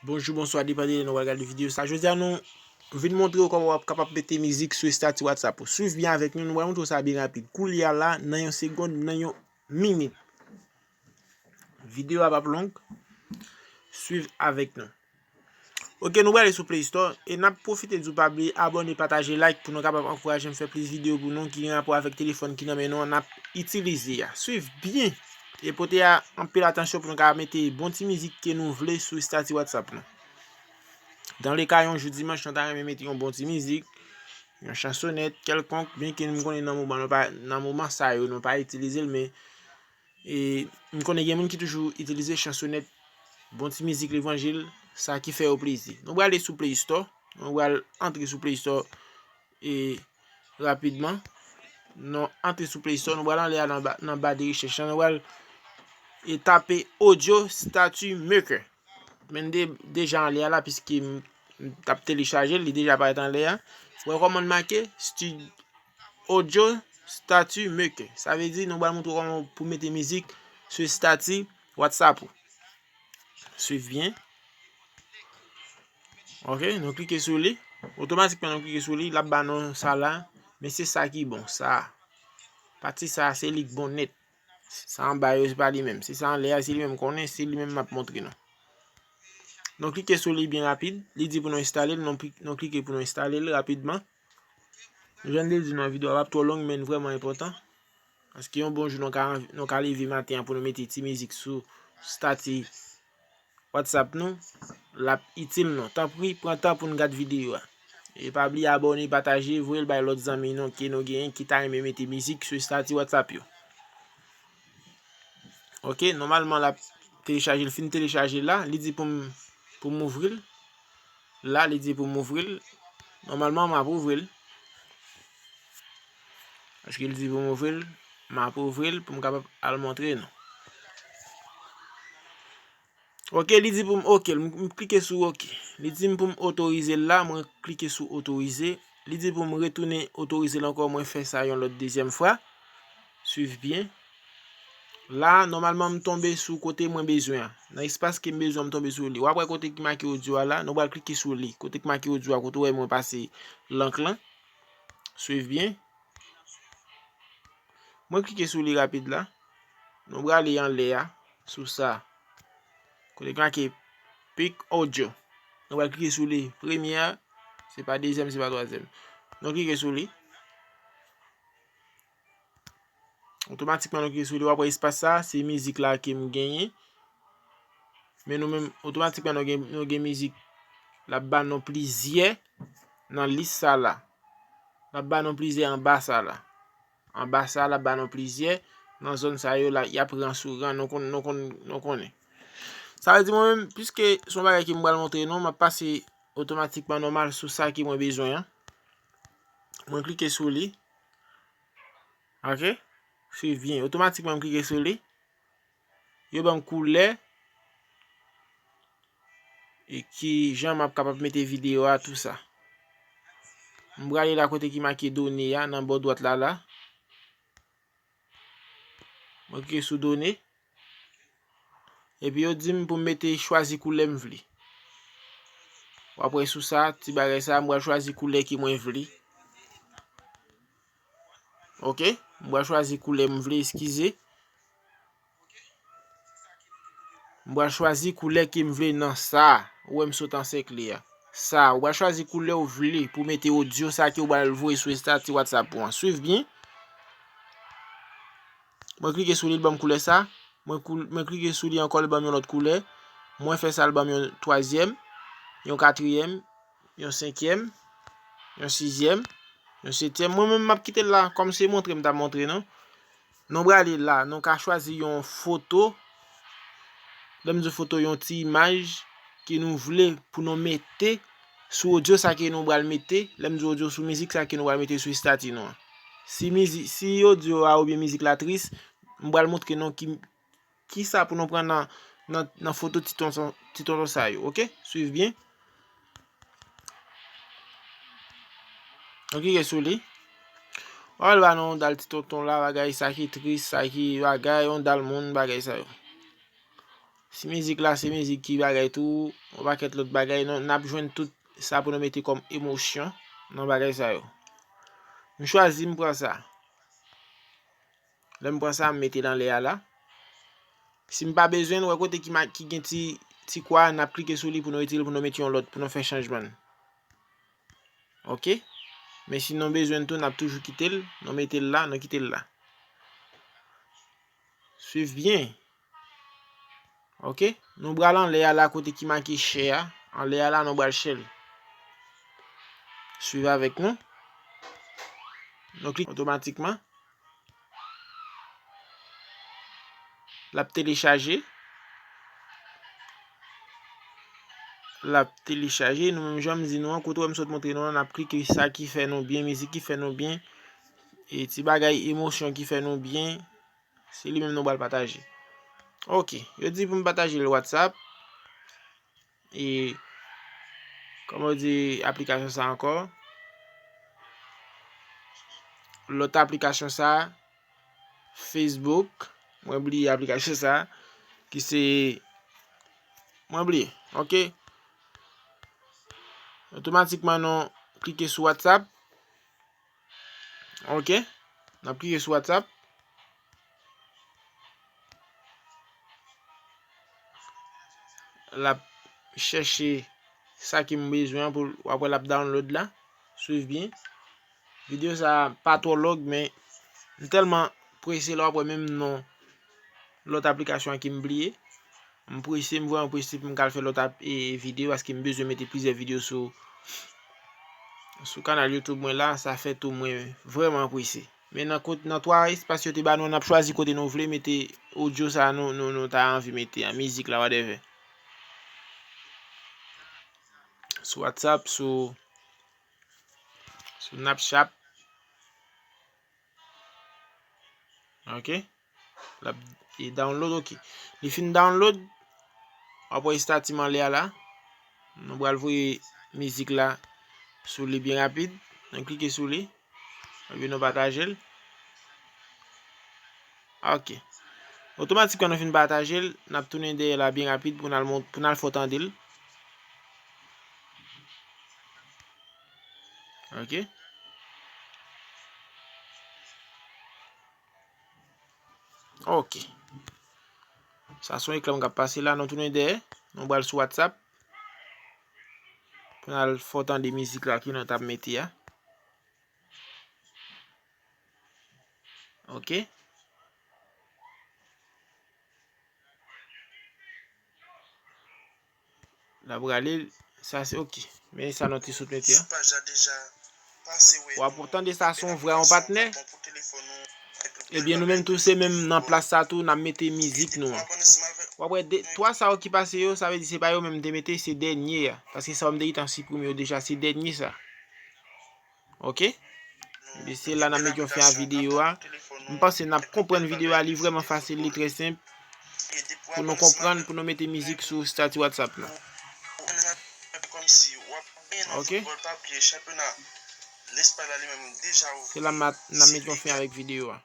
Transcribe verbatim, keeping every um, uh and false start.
Bonjou, bonswa, depann de lè nou pral gade videyo sa. Jodi a nou vin montre w kòman w ap kapab mete mizik sou estati WhatsApp ou. Swiv byen avèk nou, nou pral montre w sa byen rapid. Koulye a la, nan yon segond, nan yon minit. Videyo a p ap long. Swiv avèk nou. Ok, nou prale sou Play Store e n ap pwofite di w pa bliye abòne, pataje, like pou nou kapab ankouraje m fè plis videyo pou nou ki gen rapò avèk telefòn ki nan men nou an n ap itilize a. Swiv byen e pote a anpil atansyon pou nou ka mete bon ti mizik ke nou vle sou estati WhatsApp nou. Dans le cas, yon jou dimanch, nou ta renmen mete yon bon ti mizik, yon chansonèt kèlkonk, byenke m konnen nan moman, nou pa, nan moman sa yo, nou pa itilize l, men e, m konnen gen moun ki toujou itilize chansonèt, bon ti mizik levanjil, sa ki fè yo plezi. Nou prale sou Play Store, nou pral antre sou Play Store e rapidman. Nou antre sou Play Store, nou pral anlè a nan ba, nan ba de rechèch lan, nou pral e tape Audio Statue Maker. Men de, deja anlè a la, piske m, m t ap telechaje l, li deja parèt anlè a. Ou wè kòman l make? Stu-, Audio Statue Maker. Sa vle di nou pral montre w kòman pou mete mizik sou estati WhatsApp ou. Swiv byen. Ok, nou klike sou li. Otomatikman nou klike sou li, l ap ba nou sa la. Men se sa ki bon, sa. Pati sa, se li k bon nèt. Sa anba yo, se pa li menm. Se sa anlè a, se li menm konnen, se li menm m ap montre nou. Nou klike sou li byen rapid. Li di pou nou enstale l, nou, nou klike pou nou enstale l rapidman. Jan m te di nou an, videyo a p ap twò long, men l vrèman enpòtan. Paske yon bon jou, nou ka, nou ka leve maten an pou nou mete ti mizik sou estati WhatsApp nou, l ap itil nou. Tanpri, pran tan pou n gad videyo a. E pa bliye abòne, pataje, voye l bay lòt zanmi nou ke nou genyen ki ta renmen mete mizik sou estati WhatsApp yo. Ok, nòmalman l ap telechaje, l fin telechaje la, li di pou m, pou m ouvri l. La, li di pou m ouvri l. Nòmalman, m ap ouvri l. Paske l di pou m ouvri l, m ap ouvri l pou m kapab al montre nou. Ok, li di pou m, ok, m, m klike sou ok. Li di m pou m otorize l la, mwen klike sou otorize. Li di pou m retounen otorize l ankò, mwen fè sa yon lòt dezyèm fwa. Swiv byen. La, nòmalman, m tonbe sou kote mwen bezwen an. Nan espas ke m bezwen an, m tonbe sou li. W ap wè kote ki make odyo a la, nou pral klike sou li. Kote ki make odyo a, kote w wè mwen pase lank lan. Swiv byen. Mwen klike sou li rapid la. Nou prale anlè a, sou sa. Kote ki make Pick Audio. Nou pral klike sou li. Premye a, se pa dezyèm, se pa twazyèm. Nou klike sou li. Otomatikman, nou klike sou li. W ap wè espas sa, se mizik la ke m genyen. Men nou menm, otomatikman, nou gen, nou gen mizik. L ap ba nou plizyè nan lis sa la. L ap ba nou plizyè anba sa la. Anba sa, l ap ba nou plizyè. Nan zòn sa yo, la, y ap ran sou ran. Nou konn, nou konn, nou konnen. Sa vle di mwen menm, piske se yon bagay ke m pral montre nou, m ap pase otomatikman nòmal sou sa ke mwen bezwen an. Mwen klike sou li. Ok? Swiv byen. Otomatikman, m klike sou li. Yo ban m koulè. E ki jan m ap kapab mete videyo a, tou sa. M prale la kote ki make done a, nan bò dwat la, la. Mwen klike sou done. Epi yo di m pou m mete chwazi koulè m vle. W ap wè sou sa, ti bagay sa, m pral chwazi koulè ke mwen vle. Ok? M pral chwazi koulè m vle, eskize. M pral chwazi koulè ke m vle nan sa a. Ou wè m sot ansèkle a. Sa a, ou pral chwazi koulè ou vle pou mete odyo sa ke ou pral voye sou estati WhatsApp ou an. Swiv byen. Mwen klike sou li, l ban m koulè sa. Mwen, mwen klike sou li ankò, l ban m yon lòt koulè. Mwen fè sa, l ban m yon twazyèm, yon katriyèm, yon senkyèm, yon sizyèm, yon setyèm. Mwen menm, m ap kite l la, kòm se montre m t ap montre nou. Nou prale la, nou ka chwazi yon foto. Lè m di foto, yon ti imaj ke nou vle pou nou mete sou odyo sa ke nou pral mete. Lè m di odyo, sou mizik sa ke nou pral mete sou estati nou an. Si mizik, si odyo a oubyen mizik la tris, m pral montre nou ki, kisa pou nou pran nan, nan, nan foto ti tonton, ti tonton sa yo, ok? Swiv byen. Nou klike sou li. W al ba nou yon dal ti tonton la, bagay sa ki tris, sa ki bagay, yon dal moun, bagay sa yo. Si mizik la se mizik ki bagay tou, yon pakèt lòt bagay, nou, n ap jwenn tout sa pou nou mete kòm emosyon nan bagay sa yo. M chwazi, m pran sa. Lè m pran sa, m mete l anlè a la. Si m pa bezwen l, wè kote ki, ma- ki gen ti, ti kwa, n ap klike sou li pou nou retire l, pou nou mete yon lòt, pou nou fè chanjman l. Ok? Men si nou bezwen l tou, n ap toujou kite l, nou mete l la, nou kite l la. Swiv byen. Ok? Nou pral anlè a la kote ki make share a. Anlè a la, nou pral share l. Swiv avèk nou. Nou klik otomatikman. L ap telechaje. L ap telechaje. Nou menm jan m di nou an, kote w wè m sot montre nou an, n ap klike sa ki fè nou byen, mizik ki fè nou byen, e ti bagay emosyon ki fè nou byen. Se li menm nou pral pataje. Ok, yo di pou m pataje l WhatsApp. E, kòman yo di aplikasyon sa ankò? Lòt aplikasyon sa, Facebook. Mwen bliye aplikasyon sa, ki se, mwen bliye, ok? Otomatikman, nou klike sou WhatsApp. Ok? N ap klike sou WhatsApp. L ap chèche sa ke m bezwen an pou l, w ap wè l ap download la. Swiv byen. Videyo sa a pa twò long, men m tèlman prese la, w ap wè menm non lòt aplikasyon an ke m bliye. M prese, m vrèman prese pou m ka al fè lòt ap- e, videyo, paske m bezwen mete plizyè videyo sou, sou kanal YouTube mwen la. Sa fè tou mwen vrèman prese. Men nan kot- nan twa espas yo te ba nou, n ap chwazi kote nou vle mete odyo sa a nou, nou, nou ta anvi mete a, mizik la, whatever. Sou WhatsApp, sou, sou Snapchat. Ok? L ap e download, ok. Li fin download, w ap wè estati m anlè a la. Nou pral voye mizik la sou li byen rapid. Nou klike sou li. Epi nou pataje l. Ok. Otomatikman nou fin pataje l, n ap tounen dèyè la byen rapid pou n al mont- pou n al fè w tande l. Ok. Ok. Sa se yon reklam k ap pase la, nou tounen dèyè. Nou pral sou WhatsApp. Pou n al fè w tande mizik la ke nou t ap mete a. Ok. L ap rale, sa se ok. Men sa nou te sot mete a. W ap tande sa, se yon vwa yon patnè. Ebyen, nou menm tou, se menm nan plas sa tou, n ap mete mizik nou an. W ap wè de, twa sa yo ki pase yo, sa vle di se pa yo menm m te mete, se dènye a. Paske sa yo m te gentan siprime yo deja, se dènye sa. Ok? Ebyen, se la n ap mete yon fen a videyo a. M panse n ap konprann videyo a, li vrèman fasil, li trè senp. Pou nou konprann, pou nou mete mizik sou estati WhatsApp nou. Ok? Se la m ap- n ap mete yon fen avèk videyo a.